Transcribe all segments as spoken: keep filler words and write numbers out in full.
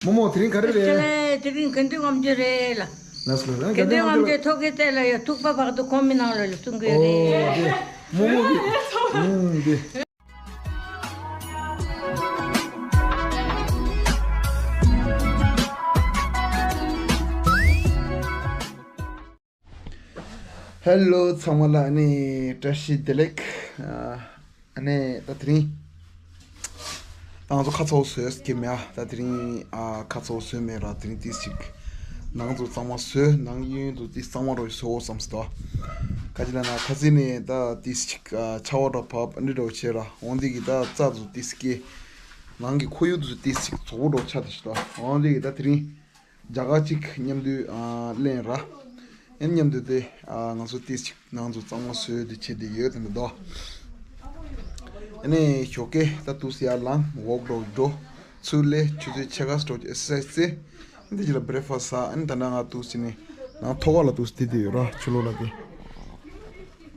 རྨོ་མོ་དེ་རིང་ག་རེ་རེད། དེ་རིང་དགེ་འདུན་དབང་ཕྱུག་རེད་ལ། ལགས་སོ་ལགས། དགེ་འདུན་དབང་ཕྱུག་ཐོག་ཁའི་རྩེ་ལ་ཡོད། ཐུག་པ་བར་དུ་ཁོང་མི་ནང་ལ་ལ་གསུང་གི་ཨོ་རེད། དེ་རྨོ་མོ་གི་ཨུམ་དེ། ཧེ་ལོ་ཚང་མ་ལ་ཨ་ནི་བཀྲ་ཤིས་བདེ་ལེགས། ཨ་ནི་ད་དེ་རིང་ད་ང་ཚོ་ཁ་ཚ་བོ་བཟོས་ཀྱི་མེད་ཨ། ད་དེ་རིང་ཨ་ཁ་ཚ་བོ་བཟོས་མེད་ར། དེ་རིང་ཏིས་ཅིག་ནང་དུ་གཙང་མ་བཟོས། ནང་གཡས་གཡོན་དུ་ཏིས་གཙང་མ་རོ་བཟོ་འོ་བསམ་སོང་། ད་ག་ཅི་ལ་ན་ཁ་ཚིག་ནས་ད་ཏིས་ཅིག་ཨ་ཆར་པ་འདྲ་བབས་ཨ་ནི་འདྲ་བོ་བྱས་ར། འོང་དེ་གི་ད་རྩ་དུ་ཏིས་ཀྱི་ནང་གི་ཁོར་ཡུག་དུ་ཏིས་ཅིག་བཙོག་པོ་འདྲ་བོ་ཆགས་ཏེ་ཤི། ད་འོང་དེ་གི་ད་དེ་རིང་རྒྱ་གར་གཅིག་མཉམ་དུ་ཨ་ལེན་ར། ཨེ་མཉམ་དུ་དེ་ཨ་ང་ཚོ་ཏིས་ཅིག་ནང་ཚོ་གཙང་མ་བཟོས་དེ་བྱེད་དེ་ཡོད་དེ་འདུག་དོ། ཨ་ནི་ཞོགས་ཀས་ད་ཏུས་ཡར་ལངས་ཝོག་འགྲོ་འགྲོ། ཚུར་སླེབས་ཆུ་ཚོད་ཕྱེད་ཀ་སྟོགས་ཀྱི་ཨེག་སར་སའིཛ་རྩེ། ཨ་ནི་དེ་རྗེས་ལ་བྷི་རེག་ཕ་སི་ཟ། ཨ་ནི་ད་ནང་ང་ཏུས་ཅི་ནི་ནང་ཐོག་ཁ་ལ་ཏུས་དེ་དེ་ཡོད་ར། ཆུ་ལོག་ལ་དེ་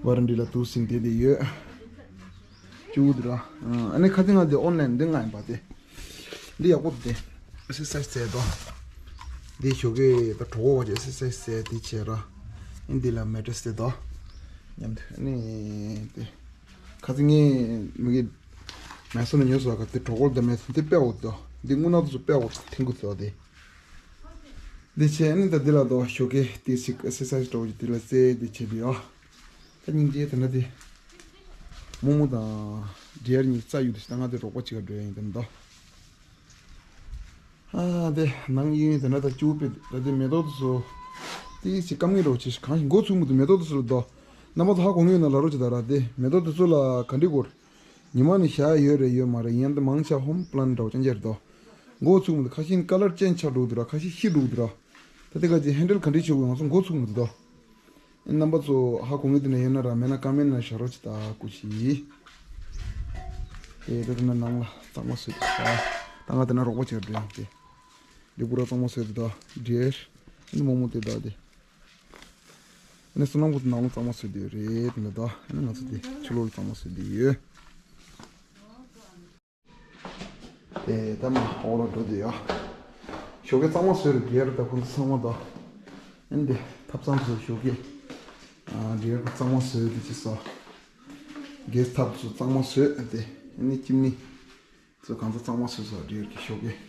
བར་འདི་ལ་ཏུས་ཅི་དེ་དེ་ཡོད། ཅུ་དེ་ར། ཨ་ནི་ཁ་ཐེངས་ང་དེ་ཨོན་ལན་འདི་ང་ཡིན་པ་དེ། འདི་ཡག་པོ་དེ། ཨེག་སར་སའིཛ་རྩེ་དོ། འདི་ཞོགས་ཀས་ད་གྲོགས་པོ་བ་ཅིག་ཨེག་སར་སའིཛ་རྩེ་དེ་བྱས་ར། ཨིན་འདི་ལ་མེ་ཏྲེས་དེ་དོ། མཉམ་དུ་ཨ་ནི་དེ། ཁ་ཚིག་ངས་མི་གི་མེ་སོ་ནས་ཉོས་སོ་ག་དེ་གྲོགས་པོ་དེ་མེ་སོ་དེ་དཔེ་འོ་དོ། འདི་དངུལ་ནག་དུ་སུ་དཔེ་འོ་ཐེང་གུ་དོ་དེ། འདི་བྱས་ཨ་ནི་ད་འདི་ལ་དོ་ཞོགས་ཀས་དེ་ཞིག་ཨེག་སར་སའིཛ་གྲོགས་པོ་ཅིག་དེ་ལ་རྩེ་དེ་བྱས་དེ་ཡོ། ད་སྙིང་རྗེ་དེ་འདྲ་དེ། རྨོ་མོ་དང་ཌི་ཡར་གཉིས་རྩ་ཡུལ་དུ་ཞིག་ད་ང་དེ་རོགས་པ་གཅིག་ག་འགྲོ་ཡ་ཡིན་དེ་འདྲ། ཨ་དེ་ནང་གཡས་གཡོན་དེ་འདྲ་ད་ཅུ་པེ་ད་དེ་མེ་ཏོག་དུ་སོ། དེ་ཞིག་སྐམ་ངེས་རོགས་ཆེ་ཞིག་གང་ཞིག་མགོ་ཚུགས་མི་འདུག་མེ་ཏོག་དུ་སོ་ལ་དོ། རྣམ་པ་ཚོ་ཧ་གོ་ངེས་ཡོད་ན་ལ་རོགས་ཅིག་ད་ར། དེ་མེ་ཏོག་དུ་སོ་ལ་ག་འདྲི་གོ། ཉི་མ་ནི་ཤར་ཡོད་རེད་ཡོད་མ་རེད། ཡིན་ན་དེ་མང་ཆ་ཧོམ་པི་ལན་འདྲ་བོ་ཅན་ཅན་རེད་དོ། མགོ་ཚུགས་མི་འདུག་ཁ་ཤས་ཀ་ལར་ཅེན་ཇི་ཆགས་འགྲོ་འདུག་ར། ཁ་ཤས་ཤི་འགྲོ་འདུག་ར། ད་དེ་ག་ཅིག་ཧེན་ཌལ་ག་འདྲི་བྱེད་དགོས་ང་ཚོ་མགོ་ཚུགས་མི་འདུག་དོ། རྣམ་པ་ཚོ་ཧ་གོ་ངེས་དེ་ན་ཡོད་ན་ར་མེད་ན་ཀ་མེན་ན་བཞག་རོགས་ཅིག་ད་སྐུ་མཁྱེན། དེ་ད་དེ་ན་ནང་ལ་གཙང་མ་བཟོས་ད། ད་ང་དེ་ན་རོགས་པ་བྱེད་འགྲོ་ཡང་དེ། འདི་པུ་ར་གཙང་མ་བཟོས་དེ་ད་འདྲེར། ཨ་ནི་རྨོ་མོ་དེ་ད་དེ། ཨ་ནི་བསོད་ནམས་པོ་དེ་ནང་ལ་གཙང་མ་བཟོས་དེ་རེད་དེ་ན་ད། ཨ་ནི་ང་ཚོ་དེ་ཕྱི་ལོགས་ལ་གཙང་མ་བཟོས་དེ་ཡོད། དེ་ད་མ་འོག་ལ་འགྲོ་དུས་ཡ། ཞོགས་ཀས་གཙང་མ་བཟོས་རུ་རྒྱལ་རུ་ད་ཁོང་ཚོ་ཚང་མ་དང་། ཨ་ནི་དེ་ཐབ་ཚང་བཟོས་ཞོགས་ཀས། ཨ་རྒྱལ་རུ་གཙང་མ་བཟོས་དུས་ཅི་སོ། རྒྱལ་ཐབ་ཚོ་གཙང་མ་བཟོས་ཨ་དེ། ཨ་ནི་ཁྱིམ་ནི་ཚོ་གང་ཚོ་གཙང་མ་བཟོས་སོ་རྒྱལ་གྱི་ཞོགས་ཀས།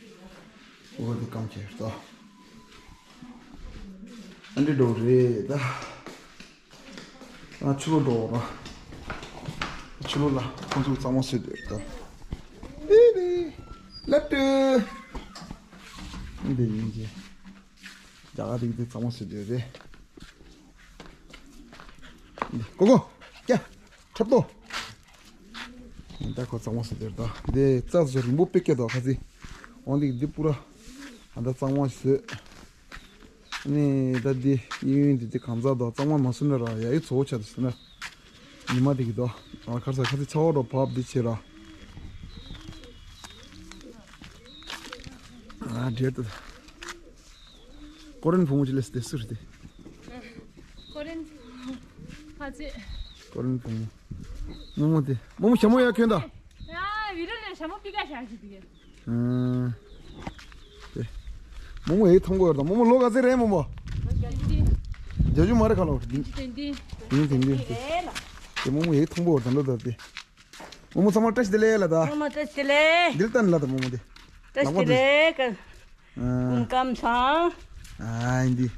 འོ་དེ་སྐམ་ཆེ་རུ་ད། ཨ་འདྲི་འགྲོ་རེད་ད། ཨ་ཕྱི་ལོགས་འགྲོ་ར། ཕྱི་ལོགས་ལ་ཁོང་ཚོས་གཙང་མ་བཟོས་འདུག་ད། ཨེ་རེད། ལབ་ཏུ། འདི་ཡིན་གྱི། རྒྱ་གར་རིགས་དེ་གཙང་མ་བཟོས་འདུག་རེད། འདི་ཀོ་ཀོ། ཀྱ། འཁྲབ་ཏོ། ད་ཁོ་གཙང་མ་བཟོས་འདུག་ད། འདི་རྩྭ་བཟོ་རིང་པོ་དཔེ་སྐྱེ་འདུག་ཁ་ཚིག་འོང་འདི་འདི་པུ་ར། ཨ་ད་གཙང་མ་བཟོས། ནི་ད་འདི་གཡས་གཡོན་འདི་འདི་གང་ཟག་དོ་གཙང་མ་མ་སོན་ན་ར་ཡ་ཡི་ཚོ་བོ་ཆ་དུ་སོན་ན། ཉི་མ་འདི་གི་དོ། ཨ་ཁར་ས་ཁ་ཚི་ཆ་བོ་རོ་བབ་འདི་ཆེ་ར། ཨ་འདྲེར་ཏུ། ཀོ་རེན་བུ་མོ་ཅི་ལེས་དེ་སུ་རེད་དེ། ཀོ་རེན་བུ་མོ། ཁ་ཚི། ཀོ་རེན་བུ་མོ། རྨོ་མོ་དེ། རྨོ་མོ་ཞྭ་མོ་ཡ་ཁྱོད་ད། ཡ་བི་རོ་ལས་ཞྭ་མོ་པི་ཀ་ཞྭ་ཞིག་དེ། ཨ། དེ། རྨོ་མོ་ཡའི་མཐོང་གོ་ཡོད་དང་རྨོ་མོ་ལོ་ག་ཚད་རེད་རྨོ་མོ། བརྒྱད་ཅུ་མ་རེད་ག་ལོ། བརྒྱད་ཅུ་དོན་བདུན། བརྒྱད་ཅུ་དོན་བདུན་དེ། དེ་རྨོ་མོ་ཡའི་མཐོང་གོ་ཡོད་དང་ལོ་ད་དེ། རྨོ་མོ་ཚང་མ་བཀྲ་ཤིས་བདེ་ལེགས་ལ་ད། རྨོ་མོ་བཀྲ་ཤིས་བདེ་ལེགས། འདིར་ལྟ་ནི་ལ་ད་རྨོ་མོ་དེ། བཀྲ་ཤིས་བདེ་ལེགས། ཨ། སྐུ་ཁམས་བཟང་། ཨ་འདི།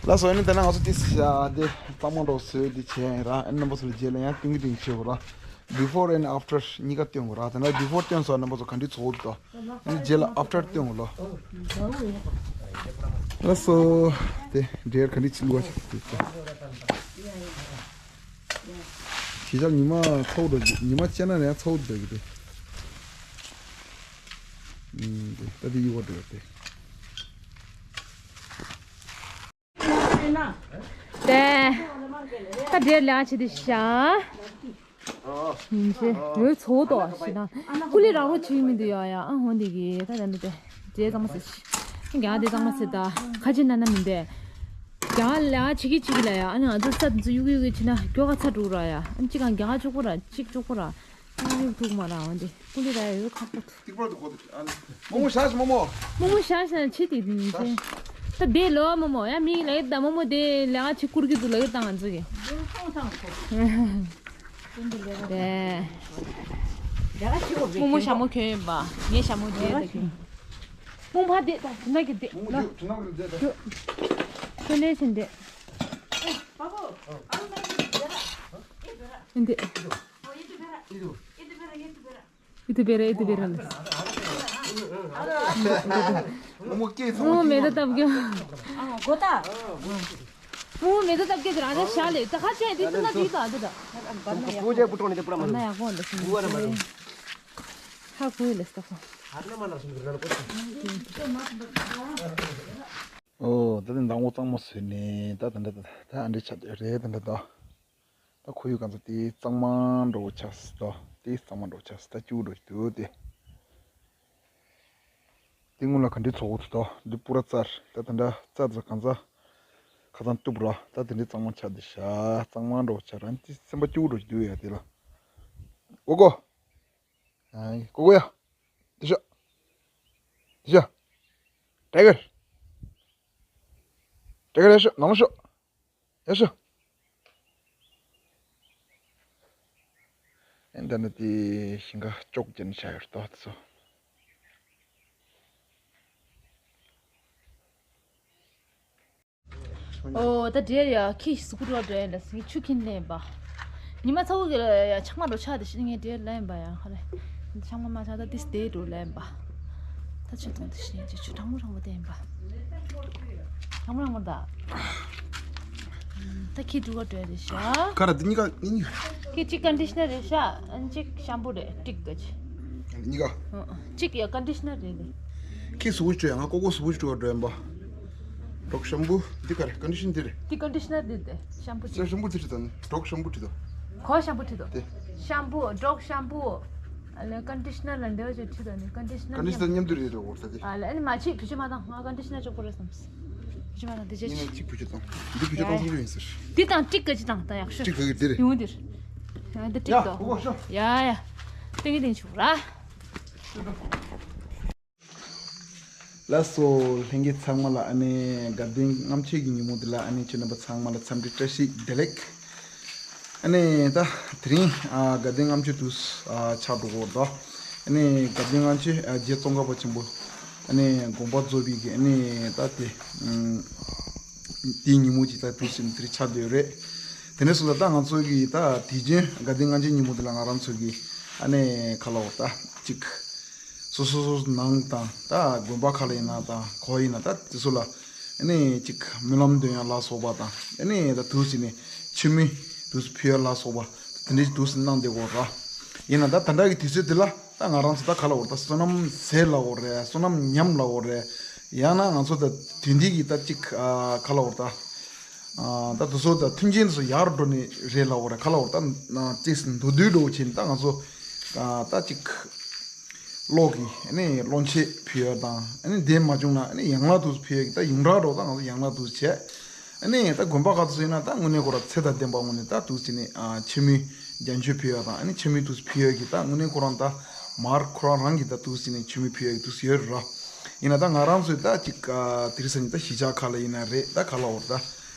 ལགས་སོ་ཨ་ནི་ད་ནང་ང་ཚོ་ཏིས་ཤ་དེ་གཙང་མ་འགྲོ་བཟོས་འདི་བྱས་ཡིན་ར། ཨ་ནི་རྣམ་པ་ཚོ་ལ་རྗེས་ལ་ཡང་ཏིང་གི་ཏིང་བྱེད་དགོས་ར། Before and after གཉིས་ཀ་སྟོན་དགོས་ར། ད་ནང་before སྟོན་སོང་རྣམ་པ་ཚོ་ག་འདྲི་ཚོགས་འདུག་ཨ་ནི་རྗེས་ལ་after སྟོན་དགོས་ལོ། ལགས་སོ། དེ་འདྲེར་ག་འདྲི་ཚིག་ལུགས་ཅིག་དེ། ཞེ་དྲག་ཉི་མ་ཚ་བོ་འགྲོ་གི། ཉི་མ་ཆེ་ན་ནས་ཚ་བོ་འགྲོ་གི་དེ། ཨུམ། དེ་ད་དེ་ཡི་བ་འགྲོ་དེ། དེ། ད་འདྲེར་ལ་ཆེ་དེ་ཤ། ཡིན་ཚེ་འོད་ཚོ་དོ་ཞེ་ན། ཀུ་ལི་རང་རོ་ཆེ་མི་འདུག་ཡ་ཡ། ཨ་ཧོ་འདི་གི་ད་ད་འདི་དེ། འདྲེ་གཙང་མ་ཟེར། རྒྱ་དེ་གཙང་མ་ཟེར་ད། ཁ་ཆེ་ན་ན་མི་འདུག་རྒྱ་ལ་ཆི་གི་ཆི་གི་ལ་ཡ། ཨ་ནི་ང་ཚོ་ས་འདི་ཚོ་གཡུག་གཡུག་གི་ཆི་ན་མགྱོགས་ག་ཚ་འགྲོ་ར་ཡ། ཨ་ནི་གཅིག་གང་རྒྱ་ག་ཆོག་གོ་ར་གཅིག་ཆོག་གོ་ར། ཨ་ཡོད་ཐུག་མ་ར་འོན་ཏེ་ཀུ་ལི་ར་ཡོད་ཁག་པོ་ཐུག་ཏིག་པར་དུ་གོ་དུ་ཨ་ནི། མོ་མོ་ཤ་ཤ་མོ་མོ། མོ་མོ་ཤ་ཤ་ཆི་ཏི་ཏི་ནི་ཤ་ཤ། ད་དེ་ལོ་མོ་མོ་ཡ་མི་ལེ་ད་མོ་མོ་དེ་ལེ་ཨ་ཆི་ཀུར་གི་དུ་ལེ་ད་ང་ཚོ་གི། དེ། མོ་མོ་ཤ་མོ་ཁྱོད་ཡིན་པ། ངའི་ཤ་མོ་དེ་ད་ཁྱོད། མོ་མ་དེ་ད་དེ་ན་གི་དེ་ལོ། ཁྱོད་ལེ་ཆེན་དེ། འདི། ཡིད་དུ་བེ་ར་ཡིད་དུ་བེ་ར། མོ་མོ་སྐད་ཚང་མ་མོ་མོ་མེ་ད་སྟབས་ཀྱོ། མོ་མོ་མེ་ད་སྟབས་ཀྱོ་དེ་རང་ཅག་ཤ་ལེ་ད་ཁ་ཅན་དེ་ཏུ་ན་དུས་ད་དུ་ད། ཧ་གོ་ལེ་སི་ཧ་གོ་ལེ་སི་ད་ཁོ། ཨོ་ད་དེ་མདང་དགོང་གཙང་མ་བཟོས་ནས་ད་ད་འདྲ་ད་ཨ་འདྲ་ཆགས་བསྡད་རེད་ད་འདྲ་ད། ད་ཁོར་ཡུག་གང་ས་དེ་གཙང་མ་འདྲ་བོ་ཆགས་སི་དོ། དེ་གཙང་མ་འདྲ་བོ་ཆགས་སི་ད་སྐྱུག་འགྲོ་གི་འདུག་དེ། དེ་སྔོན་ལ་ག་འདྲའི་ཚོགས་འདུག་དོ། འདི་པུ་ར་རྩར་ད་དེ་འདྲ་རྩར་ཚ་གང་ས་ཁ་ཚང་གཏུབ་ར་ད་དེ་འདྲའི་གཙང་མ་ཆགས་དེ་ཤ་གཙང་མ་འདྲ་བོ་ཆགས་རང་དེ་སེམས་པ་སྐྱུག་འགྲོ་གི་འདུག་ཡ་དེ་ལ། ཨོ་གོ། ཨ་ཀོ་ཀོ་ཡ། དེ་ཤ། དེ་ཤ། ཊའི་གར། ཊའི་གར་ཡ་ཤ་ནང་ལ་ཤོག་ཡ་ཤ། ཨེ་འདི་ནི་དེ་ཞིང་ཁ་ཅོག་ཅན་བྱ་ཡོད་དོ་དེ་ཚོ། ཨོ་ད་འདྲེར་ཡ་ཁྱི་གཟུགས་པོ་འགྲོ་འདྲེ་ལ་སི་ཆུ་ཁྱིན་ལེན་པ། ཉི་མ་ཚ་བོ་གི་ལ་ཡ་ཆང་མ་འགྲོ་ཆགས་དེ་ཤི་ངས་འདྲེར་ལེན་པ་ཡ་ཧ་ལེ། ཆང་མ་མ་ཆགས་ད་དེ་སྟེ་འགྲོ་ལེན་པ། ད་ཆུ་དང་དེ་ཤི་ངས་ཆུ་གྲང་མོ་གྲང་མོ་བསྟན་པ། གྲང་མོ་གྲང་མོ་ད། ད་ཁྱི་འགྲོ་ག་འདྲེ་རེ་ཤ། ཁ་ར་དེ་གཉིས་ཀ་གཉིས་ཀ་ཁྱི་གཅིག་ཀན་ཌི་ཤི་ནར་རེ་ཤ། གཅིག་ཤམ་པུ་རེ་ཏིག་ག་ཅི། གཉིས་ཀ་གཅིག་ཡ་ཀན་ཌི་ཤི་ནར་རེ་ལེ། ཁྱི་གཟུགས་པོ་ཅོ་ཡ་ང་ཀོ་ཀོ་གཟུགས་པོ་ཅོ་འགྲོ་ཡ་འབའ། འབྲོག་ཤམ་པུ་འདི་ག་རེ་ཀན་ཌི་ཤན་འདི་རེད། འདི་ཀན་ཌི་ཤི་ནར་འདི་དེ་ཤམ་པུ་སེ་ཅི། ཤམ་པུ་འདི་ཁྲིད་དང་ནི་འབྲོག་ཤམ་པུ་ཁྲིད་དང་། གོ་ཤམ་པུ་ཁྲིད་དང་། དེ་ཤམ་པུ་འབྲོག་ཤམ་པུ། ཨ་ལེ་ཀན་ཌི་ཤི་ནར་ལ་འདེ་བ་ཅོ་ཁྲིད་དང་ནི་ཀན་ཌི་ཤི་ནར་ཀན་ཌི་ཤི་ནར་མཉམ་དུ་རེད་རེད་འོ་ས་དེ། ཨ་ལེ་ཨ་ནི་མ་ཆེ་བུ་ཆུ་མ་དང་ང་ཀན་ཌི་ཤི་ནར་ཅོག་པོ་རེད་བསམ། བུ་ཆུ་མ་དང་འདི་ཅེ་ཡིན་ན་ཅིག་བུ་ཆུ་དང་འདི་བུ་ཆུ་དང་སོང་རེད་ཡིན་ཟེར། འདི་དང་ཏིག་ག་ཅི་དང་ད་ཡག་ཤོས། ཅིག་ག་གི་འདི་རེད། ཡོང་འདིར། ཨ་འདི་ཏིག་ཡ་དོ། ཧུ་གོ་ཤོ། ཡ་ཡ། ཏིང་གི་ཏིང་ཆུག་ར། ལགས་སོ། ལྷན་རྒྱས་ཚང་མ་ལ་ཨ་ནེ་དགའ་ལྡན་ལྔ་མཆོད་ཀྱི་ཉིན་མོ་འདི་ལ་ཨ་ནེ་ཁྱེད་རྣམ་པ་ཚང་མ་ལ་འཚམས་འདྲི་བཀྲ་ཤིས་བདེ་ལེགས། ཨ་ནེ་ད་དེ་རིང་ཨ་དགའ་ལྡན་ལྔ་མཆོད་དུས་ཨ་ཆགས་འགྲོ་གི་ཡོད་དོ། ཨ་ནེ་དགའ་ལྡན་ལྔ་མཆོད་ཨ་རྗེ་ཙོང་ཁ་པ་ཆེན་པོ་ཨ་ནེ་དགོངས་པ་རྫོགས་པའི་གི་ཨ་ནེ་ད་དེ་ཨམ་དེའི་ཉིན་མོ་ཅིག་ད་དུས་ཟིན་དེ་རིང་ཆགས་བསྡད་ཡོད་རེད། དེ་ནས་སོང་ཙང་ད་ང་ཚོ་གི་ད་དུས་རྒྱུན་དགའ་ལྡན་ལྔ་མཆོད་ཉིན་མོ་འདི་ལ་ང་རང་ཚོ་གི་ཨ་ནེ་ཁ་ལོ་ད་ཅིག་སོ་སོ་སོ་སོ་ནང་དང་ད་དགོན་པ་ཁག་ལ་ཡིན་ན་དང་གོ་ཡིན་ན་ད་དེ་ཚོ་ལ་ཨ་ནི་ཅིག་སྨོན་ལམ་འདོན་ཡ་ལ་སོགས་པ་དང་ཨ་ནི་ད་དུས་ཟིན་ནས་མཆོད་མེ་དུས་ཕུལ་ཡ་ལ་སོགས་པ་དེ་འདྲའི་དུས་ཟིན་གནང་བསྡད་ཡོད་ར། ཡིན་ན་ད་ད་ལྟ་གི་དུས་ཚོད་འདི་ལ་ད་ང་རང་ཚོ་ད་ག་ལ་འོར་ད་བསོད་ནམས་ཟས་ལ་འོར་རེད། བསོད་ནམས་ཉམས་ལ་འོར་རེད། ཡང་ན་ང་ཚོ་ད་དུས་འདི་གི་ད་ཅིག་ག་ལ་འོར་ད། ད་དུ་སོ་ད་མཐུན་རྐྱེན་སོ་ཡར་འགྲོ་ནི་རེད་ལ་འོ་ར་ག་ལ་འོ་ད་ཅིག་མདོ་དུས་འགྲོ་བྱས་ནི་ད་ང་ཚོ་ད་ཅིག་གློག་གི་ཨ་ནི་སློང་ཆས་ཕུལ་ཡ་དང་ཨ་ནི་དེ་མ་བྱུང་ན་ཨ་ནི་ཡན་ལག་དུ་ཕུལ་ཡ་གི་ད་ཡོངས་གྲགས་འགྲོ་ད་ང་ཚོ་ཡན་ལག་དུ་བྱས་ཨ་ནི་ད་དགོན་པ་ཁག་ཏུ་སོ་ཡིན་ན་ད་དངོས་གནས་ཁོ་ར་ཚེ་དང་ལྡན་པ་དངོས་གནས་ད་དུ་ཟིན་ནི་མཆོད་མེ་རྒྱ་མཆོད་ཕུལ་ཡ་དང་ཨ་ནི་མཆོད་མེ་དུ་ཕུལ་ཡ་གི་ད་དངོས་གནས་ཁོ་རང་ད་མར་ཁོ་རང་རང་གི་ད་དུ་ཟིན་ནི་མཆོད་མེ་ཕུལ་ཡ་གི་དུ་ཡོད་ར་ཡིན་ན་ད་ང་རང་ཚོའི་ད་ཅིག་དེ་རིང་སང་ཉིན་ད་གཞིས་ཆགས་ཁག་ལ་ཡིན་ན་རེད་ད་ག་ལ་འོ་ར་ད།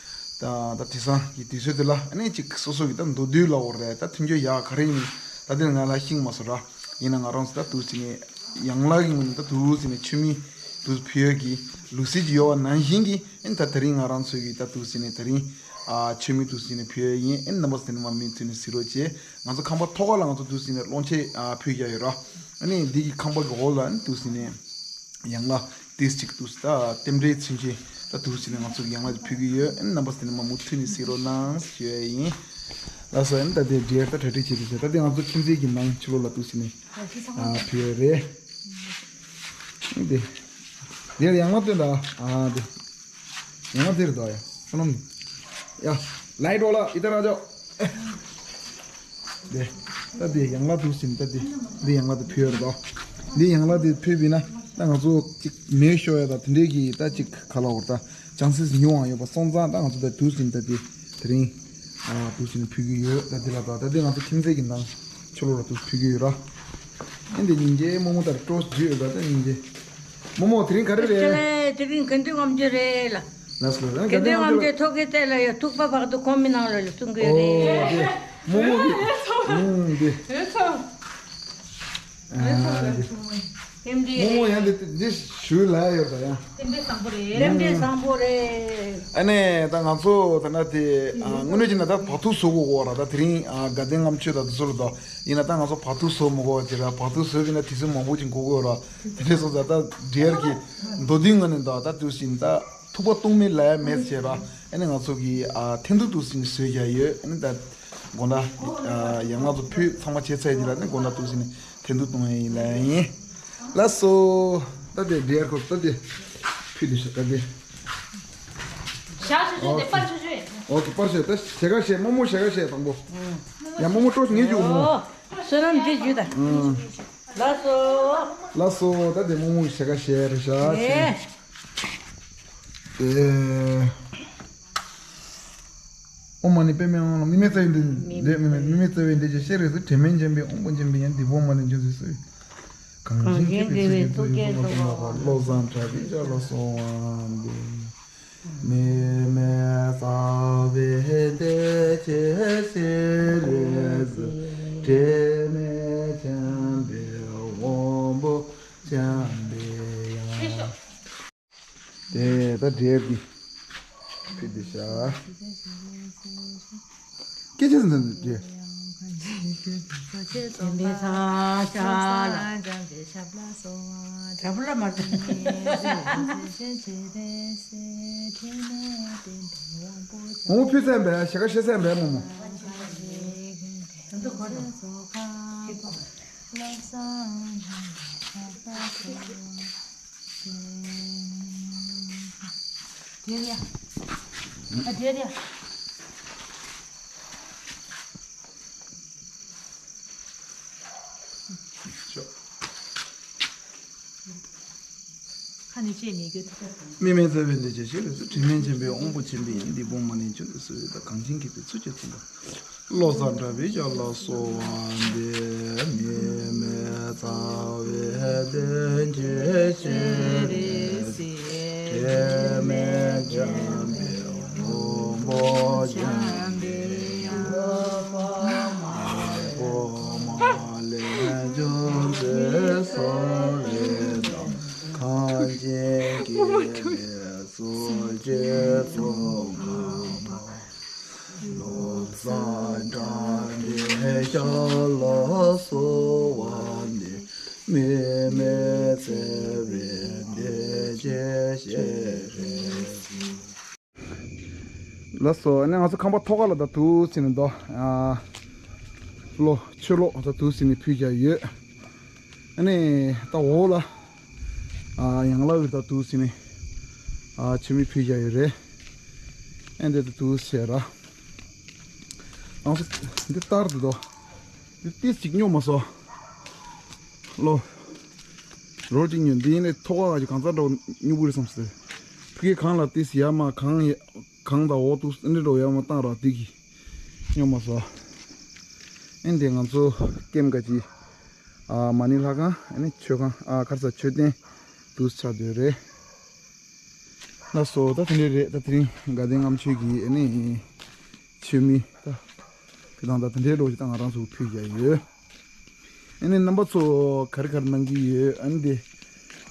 ད་ད་དེང་སང་གི་དུས་ཚོད་དེ་ལ་ཨ་ནི་ཅིག་སོ་སོ་གི་ད་མདོ་དུས་ལ་འོ་རེད་ད་མཐུན་རྐྱེན་ཡག་ག་རེ་ཡིན་ད་དེ་ང་ལ་ཤེས་མ་སོང་ར། ཡིན་ན་ང་རང་ཚོ་ད་དུས་ཟིན་ནས་ཡན་ལག་གི་ངོས་ནས་ད་དུས་ཟིན་ནས་མཆོད་མེ་དུ་ཕུལ་ཡ་གི་ལུགས་སྲོལ་ཅིག་ཡོད་པ་ནང་བཞིན་གི་ཨ་ནི་ད་དེ་རིང་ང་རང་ཚོ་གི་ད་དུས་ཟིན་ནས་དེ་རིང་ཨ་མཆོད་མེ་དུ་ཟིན་ནས་ཕུལ་ཡ་ཡིན། ཨ་ནི་རྣམ་པ་ཚོ་དེ་ནས་མ་མུ་མཐུད་ནས་གཟིགས་རོགས་བྱེད། ང་ཚོ་ཁང་པ་ཐོག་ཁ་ལ་ང་ཚོ་དུས་ཟིན་ནས་སློང་ཆས་ཨ་ཕུལ་ཡ་ཡོད་ར། ཨ་ནི་འདི་གི་ཁང་པ་གི་འོག་ལ་ཨ་ནི་དུས་ཟིན་ནས། ཡན་ལག་ཏིས་གཅིག་ཏུ་ད་རྟེན་འབྲེལ་ཚུན་ཆད་ད་དུ་ཟིན་ནས་ང་ཚོ་གི་ཡན་ལག་དེ་ཕུལ་གི་ཡོད། ཨ་ནི་རྣམ་པ་ཚོ་དེ་ནས་མ་མུ་མཐུད་ནས་གཟིགས་རོགས་གནང་ཞུ་ཡ་ཡིན། ལགས་སོ། ཨ་ནི་ད་དེ་འབྲེལ་ད་གྲ་སྒྲིག་བྱེད་དུ་ཟེར་ད་དེ་ང་ཚོ་ཁྱིམ་མཚེས་ཀྱི་ནང་ཕྱི་ལོགས་ལ་དུ་ཟིན་ནས་ཨ་ཕུལ་ཡོད་རེད། ཨ་ནི་དེ་དེར་ཡན་ལག་སྟོན་ད་ཨ་དེ་ཡན་ལག་དེ་རེད་ད་ཡ་སོ་ནམ་ཡ་ལའི་ཌོ་ལ་ཨི་ཏ་ར་ཇོ། དེ། ད་དེ་ཡན་ལག་དུ་ཟིན་ད་དེ། འདི་ཡན་ལག་དེ་ཕུལ་ཡོད་རེད་དོ། འདི་ཡན་ལག་དེ་ཕུལ་བས་ན་ད་ང་ཚོ་ཅིག་མེ་ཤོར་ཡ་ད་དེ་འདྲས་ཀྱི་ད་ཅིག་ག་ལ་འོར་ད་ཅང་སིས་ཉུང་བ་ཡོད་པ་སོང་ཙང་ད་ང་ཚོ་ད་དུ་ཟིན་ད་དེ་དེ་རིང་ཨ་དུ་ཟིན་ཕུལ་གི་ཡོད། ད་དེ་ལ་ད་ད་དེ་ང་ཚོ་ཁྱིམ་མཚེས་ཀྱི་ནང་ ཆུ་ལོག་ར་དུ་ཕུལ་གྱི་ཡོད་ར། ཨེ་འདི་སྙིང་རྗེ་རྨོ་མོ་ལྟར་སྤྲོ་བརྗོད་ཡོད་ད་ད་སྙིང་རྗེ། རྨོ་མོ་དེ་རིང་ག་རེ་རེད། དེ་རིང་དགེ་འདུན་ལྔ་མཆོད་རེད་ལ། ལགས་སོ་ལགས་སོ། དགེ་འདུན་ལྔ་མཆོད་ཐོག་ཁའི་ཐད་ལ་ཡོད། ཐུག་པ་བག་ཏུ་གོམ་མི་ནང་ལ་ཡོད་གསུང་གི་ཡོད་རེད། ཨོ་དེ་རྨོ་མོ་གི་ཨུམ་དེ། རེད་ཚོ། རེད་ཚོ། རྨོ་མོ་ཡང་འདི་འདི་ཞུ་ལ་ཡོད་ད་ཡང་། རྟེན་འབྲེལ་བཟང་པོ་རེད། རྟེན་འབྲེལ་བཟང་པོ་རེད། ཨ་ནེ་ད་ང་ཚོ་ད་ན་དེ་དངོས་གནས་ཀྱི་ན་ད་བག་ཐུག་བཟོ་དགོས་གོ་ར། ད་དེ་རིང་དགའ་ལྡན་ལྔ་མཆོད་ད་དུ་བཟོ་རུ་ད་ཡིན་ན་ད་ང་ཚོ་བག་ཐུག་བཟོ་མི་དགོས་ཅེ་ར། བག་ཐུག་བཟོ་བྱས་ན་དུས་ཚོད་མང་པོ་ཅིག་འགོར་གོ་ར། དེ་འདྲས་སོང་ཙང་ད་འབྲེལ་གྱི་མདོ་དོན་ངོས་ནས་ད་ད་དུས་ཕྱིན་ད་ཐུག་པ་གཏོང་མེད་ལ་མེད་ཅེ་ར། ཨ་ནེ་ང་ཚོ་གི་ཨ་འཐེན་ཐུག་དུ་ཕྱིན་བཟོས་རྒྱ་ཡོད། ཨ་ནེ་ད། དགོང་དག་ཡང་ང་ཚོ་ཕུད་ཚང་མ་བྱས་ཚར་ཡིན་ལ་ནི་དགོང་དག་ཏུ་ཟིན་ནས་འཐེན་ཐུག་གཏོང་ཡ་ཡིན་ལ་ཡིན། ལགས་སོ། ད་དེ་འབྲེལ་ཁོ་ད་དེ་ཕུད་དེ་ཤ་ད་དེ། ཞག་ཆུ་ཆུ་དེ་པར་ཆུ་ཆུ་ཡིན། ཨོ་ཀེ་པར་ཆུ་ད་ཞེ་ག་ཞེ་རྨོ་མོ་ཞེ་ག་ཞེ་དང་པོ། ཡ་རྨོ་མོ་སྤྲོ་ངེས་འཇུག་མོ། ཨོ། བསོད་ནམས་རྗེས་འཇུག་ད། ལགས་སོ། ལགས་སོ་ད་དེ་རྨོ་མོ་ཞེ་ག་ཞེ་རེ་ཤ་ཆེ། ཨེ། ཨོཾ་མ་ཎི་པདྨེ་ཧཱུྃ་ལ། དམིགས་མེད་རྩ་བའི་འདི་འདི་དམིགས་མེད་དམིགས་མེད་རྩ་བའི་འདི་ཅི་ཤེས་རེ་སུ་དྲན་མེད་འཇམ་པའི་དབང་པོ་འཇམ་པའི་ཡང་འདི་ཨོཾ་མ་ཎི་འཇམ་སུ་སུ། གང་ཞིག་མཁྱེན་པའི་ཚུལ་གྱིས་ཐུགས་བསྐྱེད་རྫོགས་པ་བློ་བཟང་གྲགས་པའི་ཞལ་ལ་གསོལ་བ་འདེབས། དམིགས་མེད་རྩ་བའི་བདེ་གཤེགས་ཤེས་རིག་གཟུགས། དྲན་མེད་འཇམ་པའི་དབང་པོ་འཇམ་པའི་དབྱངས། དེ་ད་འབྲས་ཀྱི་ཕུད་དེ་ཤ། སྐད་ཆ་ཟིན་ཟིན་འབྲས། དེ་འདྲའི་ས་ཤ་ལ། ཞབས་ལ་མ་ལྟ། འོ་ཕུད་ཚན་པས་ཞེ་ག་ཤེས་ཚན་པས་མོ་མོ། དེ་རེད་ཡ། ཨ་དེ་རེད་ཡ། ཁ་ནས་བཤད་ནས་རྒྱུ་དེ། དམིགས་མེད་རྩ་བའི་འདི་ཅི་ཞིག་རེད་ཟེར། དྲི་མེད་འཇམ་པའི་དབང་པོ་ཆེན་པོ་ཡིན། འདི་དཔུང་མ་ནིང་ཆུ་འདི་སུ་ཡོད་ད། གངས་ཅན་མཁས་པའི་ཚུལ་གྱིས་མཚུངས་པ། བློ་བཟང་གྲགས་པའི་ཞལ་ལ་གསོལ་བ་འདེབས། དམིགས་མེད་རྩ་བའི་བདེ་གཤེགས་ཤེས་རིག་གཟུགས། དྲི་མེད་འཇམ་པའི་དབང་པོ་འཇམ་པའི་དབྱངས། ལྷ་དབུ་མ་ལས་བྱུང་ཚེ་སྲོག་ལས་དང་། གངས་ཅན་མཁས་པའི་ཚུལ་གྱིས་མཚུངས་པ། བློ་བཟང་གྲགས་པའི་ཞལ་ལ་གསོལ་བ་འདེབས། དམིགས་མེད་རྩ་བའི་བདེ་གཤེགས་ཤེས་རིག་གཟུགས། ལགས་སོ། ཨ་ནི་ང་ཚོ་ཁང་པ་ཐོག་ཁ་ལ་ད་དུ་ཟིན་ནས་འདུག་ཨ། ལོ་ཆུ་ལོག་ད་དུ་ཟིན་ནས་ཕུལ་བྱས་ཡོད། ཨ་ནི་ད་འོག་ལ། ཨ་ཡང་ལ་བི་ད་དུ་ཟིན་ནས། ཨ་ཆུ་མིག་ཕུལ་བྱས་ཡོད་རེད། ཨ་འདི་ད་དུ་ཟེར་ར། ང་ཚོ་འདི་ལྟར་དུ་འདུག་འདི་ཏིས་ཅིག་སྨྱོ་མ་སོང་། ལོ། རོ་གཅིག་ཉོས་འདི་ཡིན་ནས་ཐོག་ཁ་ག་ཅིག་གང་ཚ་འགྲོ་སྨྱུ་གུ་རེད་བསམ་སྲིད། ཕ་གི་གང་ལ་ཏིས་ཡ་མ་གང་ཡ་གང་དང་འོག་ཏུ་འདི་འགྲོ་ཡ་མ་བཏང་ར་འདི་གི་སྨྱོ་མ་སོང་། ཨེ་འདི་ང་ཚོ་ཀེམ་ག་ཅི་ཨ་མ་ནི་ལྷ་ཁང་ཨ་ནི་མཆོད་ཁང་ཨ་ཁར་ས་མཆོད་རྟེན་དུ་ཆགས་སྡོད་རེད། ལགས་སོ། ད་དེ་འདྲས་རེད། ད་དེ་རིང་དགའ་ལྡན་ལྔ་མཆོད་ཀྱི་ཨ་ནི་མཆོད་མེ་ད་ཕུད་སྟངས་ད་དེ་འདྲས་རོགས་ཀྱི་ད་ང་རང་ཚོ་ཕུལ་བྱས་ཡོད། ཨ་ནི་རྣམ་པ་ཚོ་ག་རེ་ག་རེ་གནང་གི་ཡོད། ཨ་ནི་དེ་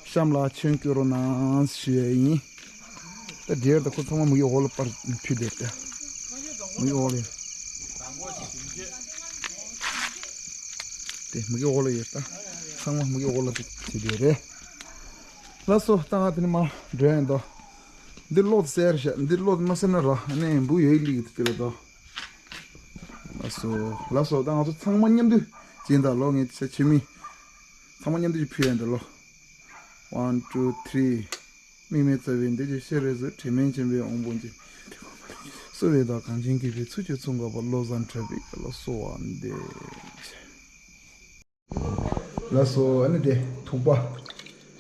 གཤམ་ལ་མཆན་བཀོད་རོགས་གནང་ཞུ་ཡས་ཡིན། ད་འདྲས་ད་ཁོ་ཚང་མ་མུ་གེ་འོག་ལ་པར་ཕུད་བསྡད་དེ། མུ་གེ་འོག་ལ་ཡོད། དེ་མུ་གེ་འོག་ལ་ཡོད་ད། ཚང་མ་མུ་གེ་འོག་ལ་ཕུད་བསྡད་རེད། ལགས་སོ། ད་ང་དེ་ནས་མར་འགྲོ་ཡིན་ད། འདི་གློག་གསལ་རེད་ཤག་འདི་གློག་མ་གསལ་ན་ར་ཨ་ནི་འབུ་ཡོད་ལིག་དེ་ལ་ད། ལགས་སོ། ལགས་སོ། ད་ང་ཚོ་ཚང་མ་མཉམ་དུ་སྦྱིན་བདག་ལོ། ངས་ཚེ་ཆེ་མི་ཚང་མ་མཉམ་དུ་ཕུལ་ཡ་འདི་ལོ། One, two, three། དམིགས་མེད་རྩ་བའི་འདི་ཅི་ཤེས་རེ་ཟུར་དྲི་མེད་འཇམ་པའི་དབང་པོ་འདི། གསོལ་བའི་བདག་གངས་ཅན་མཁས་པའི་ཚུལ་གྱིས་མཚུངས་དགའ་བ་བློ་བཟང་གྲགས་པའི་ཞལ་ལ་གསོལ་བ་འདེབས། ལགས་སོ། ཨ་ནི་དེ་ཐུག་པ།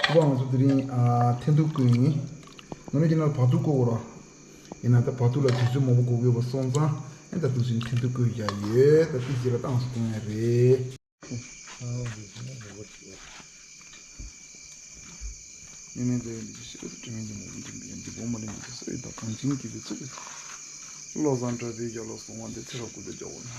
ཐུག་པ་ང་ཚོ་དེ་རིང་ཨ་འཐེན་ཐུག་བསྐོལ་ཡིན། ང་ནི་ཁྱེད་རང་ལ་བག་ཐུག་བསྐོལ་དགོས་ར། ཡིན་ན་ད་བག་ཐུག་ལ་དུས་ཚོད་མང་པོ་འགོར་གི་ཡོད་པ་སོང་ཙང་ ད་དུང་ཞིག་ཁྲིན་ཏུ་བཀོད་བཞག་ཡོད། ད་དེ་རྗེས་ལ་ཏང་སུ་གཏོང་ཡ་རེད། དམིགས་མེད་མཛད་པའི་འདི་ཕྱི་ཕྱིར་དྲི་མེད་ཀྱི་མོ་བུ་འདྲེན་པའི་འདི་ཕོ་མ་ལེན་གྱི་སྲོད་ཡོད་པ་གངས་ཅན་གྱི་བི་ཚུགས་ཀྱི་ཚུགས། བློ་བཟང་གྲགས་པའི་རྒྱབ་ལ་སོང་བ་འདི་ཚེ་རབས་ཀུན་ཏུ་རྒྱལ་བ་ན།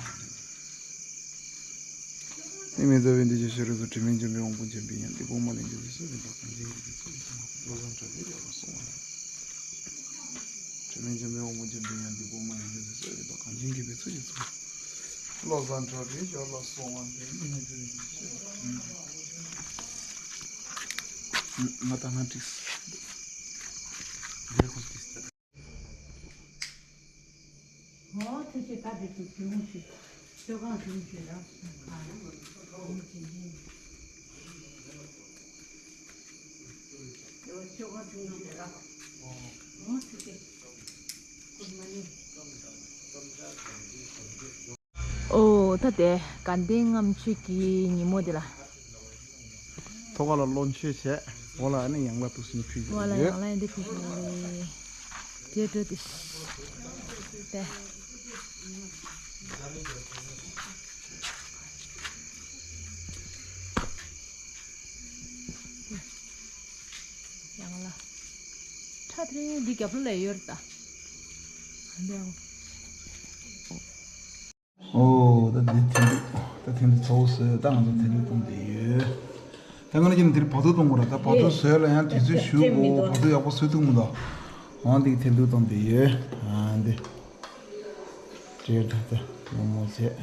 དམིགས་མེད་མཛད་པའི་འདི་ཕྱི་ཕྱིར་དྲི་མེད་འཇོམས་པའི་དབང་པོ་འཇམ་པའི་དབྱངས་འདི་ཕོ་མ་ལེན་གྱི་བི་ཚུགས་ཀྱི་ཚུགས། གངས་ཅན་གྱི་བི་ཚུགས་ཀྱི་ཚུགས། བློ་བཟང་གྲགས་པའི་རྒྱབ་ལ་སོང་བ་ན། དྲི་མེད་འཇོམས་པའི་དབང་པོ་འཇམ་པའི་དབྱངས་འདི་ཕོ་མ་ལེན་གྱི་བི་ཚུགས་ཀྱི་ཚུགས། གངས་ཅན་གྱི་བི་ཚུགས་ཀྱི་ཚུགས། བློ་བཟང་གྲགས་པའི་རྒྱབ་ལ་སོང་བ་འདི་དམིགས་མེད་མཛད་པའི་འདི་ཕྱི་ཕྱིར། ང་ད་ང་འགྲིགས། འོ་ཐུགས་རྗེ་ཆེ། ད་འདི་ཚོ་བྱུང་ཞིག་ཆོས་ཁང་བྱུང་ཞིག་ར་སོང་ཁ་ལ་བྱུང་ཞིག་ཡིན། ཆོས་ཁང་བྱུང་ཞིག་ར། འོ་ཐུགས་རྗེ་ཆེ། ཀུན་མ་ནི། ཨོ་ད་དེ་དགའ་ལྡན་ལྔ་མཆོད་ཀྱི་ཉིན་མོ་དེ་ལ། ཐོག་ཁ་ལ་བློ་མཆོད་བྱས། འོག་ལ་ཨ་ནི་ཡང་ལ་དུ་སུན་ཕུལ་འོག་ལ་གྱི་ཡོད། ཡང་ལ་ཡང་དེ་ཕུལ་འོག་ལ་དེ་འགྲོ་དེ་དེ། ཡང་ལ་ཁྲ་དེ་རིང་འདི་རྒྱབ་ལོགས་ལ་ཡོད་རེད་ད། འདི་ཡང་། ཨོ་ད་འདི་ཐེངས་འདི་ད་ཐེངས་འདི་ཚ་བོ་བཟོས། ད་ང་ཚོ་ཐེངས་འདི་གཏོང་བསྡད་ཡོད། ད་ང་ཚོ་ཀྱི་འདིར་བ་ཐུག་གཏོང་དགོས་ར། ད་བ་ཐུག་བཟོས་ལ་ཡང་དུས་ཚོད་ཞུ་དགོས། བ་ཐུག་ཡག་པོ་བཟོས་ཐུབ་མི་འདུག་འོ་འདི་ཐེངས་འདི་གཏོང་བསྡད་ཡོད། ཨ་འདི་སྤྲེལ་ད་ད་མོ་མོ་བྱས།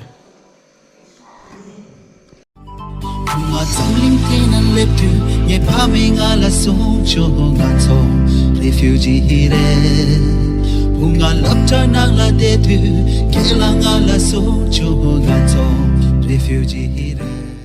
བུ་ང་འཛམ་གླིང་འདི་ན་སླེབས་དུས་ངའི་ཕ་མས་ང་ལ་གསུངས་བྱུང་། ང་ཚོ་རི་ཕིའུ་ཇི་རེད། བུ་ང་སློབ་གྲྭ་ནང་ལ་བསྡད་དུས་ཁྱེད་ལ་ང་ལ་གསུངས་བྱུང་། ང་ཚོ་རི་ཕིའུ་ཇི་རེད།